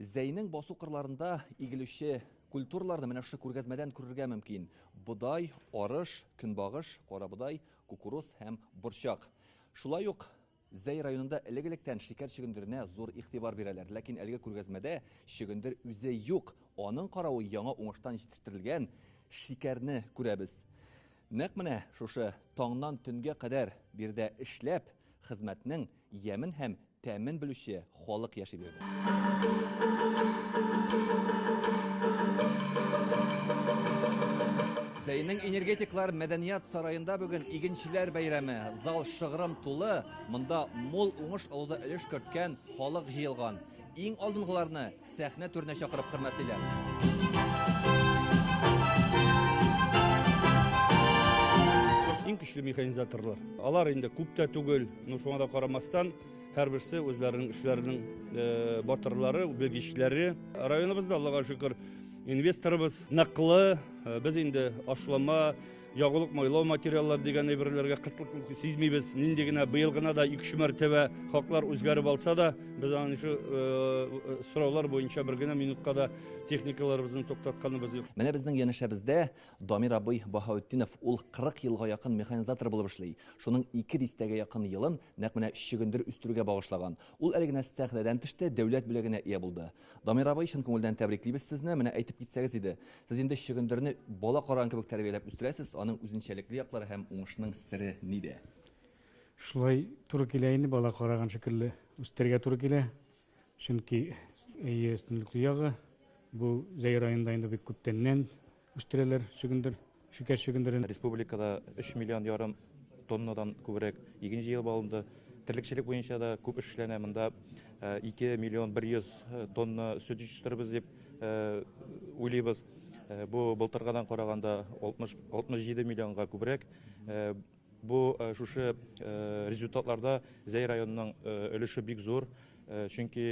Зәйнең басу кырларында игелүче культураларны менә шушы күргәзмәдән күрергә мөмкин. Бодай, арыш, көнбагыш, карабодай, кукуруз һәм борчак. Шулай ук Зәй районында элек-электән шикәр чөгендеренә зур игътибар бирәләр. Ләкин әлеге күргәзмәдә чөгендер үзе юк. Аның каравы яңа уңыштан җитештерелгән шикәрне күрәбез. Нәкъ менә шушы таңнан төнгә кадәр биредә эшләп, хезмәтнең ямен һәм тәмен белүче халык яши биредә. Зәйнең энергетиклар мәдәният сараенда бүген игенчеләр бәйрәме. Зал шыгрым тулы, монда мул уңыш алуда өлеш керткән халык җыелган. Иң алдынгыларны сәхнә түренә чакырып хөрмәтлиләр. Иң көчле механизаторлар. Алар инде күп тә түгел, но шуңа да карамастан, һәрберсе үзләренең эшләренең э, батырлары, белгечләре. Районыбызда, Аллага шөкер, инвесторыбыз ныклы. Э, без инде ашлама, ягулык майлау материаллар дигән әйберләргә кытлык сизмибез. Нинди генә быел гына да ике мәртәбә хаклар үзгәреп алса да, без аның шул э, сораулар буенча бер генә минутка да техникаларыбызны туктатканыбыз юк. Менә безнең янәшәбездә Дамир абый Баһаутдинов, ул 40 елга якын механизатор булып эшли. Шуның ике дистәгә якын елын нәкъ менә чөгендер үстерүгә багышлаган. Ул әле генә сәхнәдән төште, дәүләт бүләгенә ия булды. Дамир абый, чын күңелдән тәбриклибез сезне. Менә әйтеп китсәгез иде. Сез инде чөгендерне бала караган кебек тәрбияләп үстерәсез, аның үзенчәлекле яклары һәм уңышның сере нидә? Шулай туры килә инде, бала караган шикелле үстерергә туры килә. Чөнки әйе өстенлекле ягы бу Зәй районында инде бик күптәннән үстерәләр чөгендер, шикәр чөгендерен. Республикада 3 миллион ярым тоннадан күбрәк иген җыелып алынды. Терлекчелек буенча да күп эш эшләнә. Монда 2 миллион 100 тонна сөт җитештерербез дип уйлыйбыз. Бу былтыргыдан караганда 67 миллионга күбрәк. Бу шушы результатларда Зәй районының өлеше бик зур, чөнки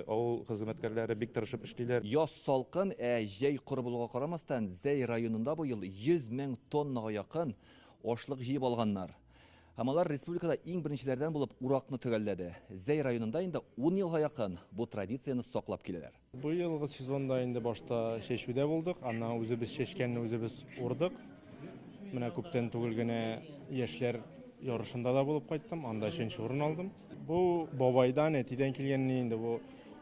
авыл хезмәткәрләре бик тырышып эшлиләр. Яз салкын, ә җәй коры булуга карамастан, Зәй районында быел 100 мең тоннага якын ашлык җыеп алганнар. Һәм алар республикада иң беренчеләрдән булып уракны төгәлләде. Зәй районында инде ун елга якын бу традицияне саклап киләләр. Быелгы сезонда инде башта чәчүдә булдык, аннан үзебез чәчкәнне үзебез урдык. Менә күптән түгел генә яшьләр ярышында да булып кайттым, анда өченче урын алдым. Бу бабайдан, әтидән килгән ни инде бу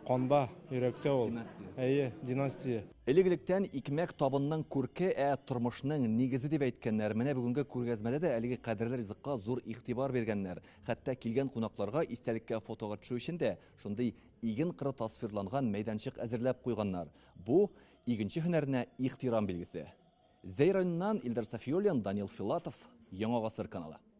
канда, йөрәктә ул. Династия. Әйе, династия. Элек-электән икмәк табынның күрке, ә тормышның нигезе дип әйткәннәр. Менә бүгенге күргәзмәдә дә әлеге кадерле ризыкка зур игътибар биргәннәр. Хәтта килгән кунакларга истәлеккә фотога төшү өчен дә шундый Иген кыры тасвирланган мәйданчык әзерләп куйганнар. Бу, игенче һөнәренә ихтирам билгесе. Зәй районыннан Илдар Сафиуллин, Данил Филатов, Яңа гасыр каналы.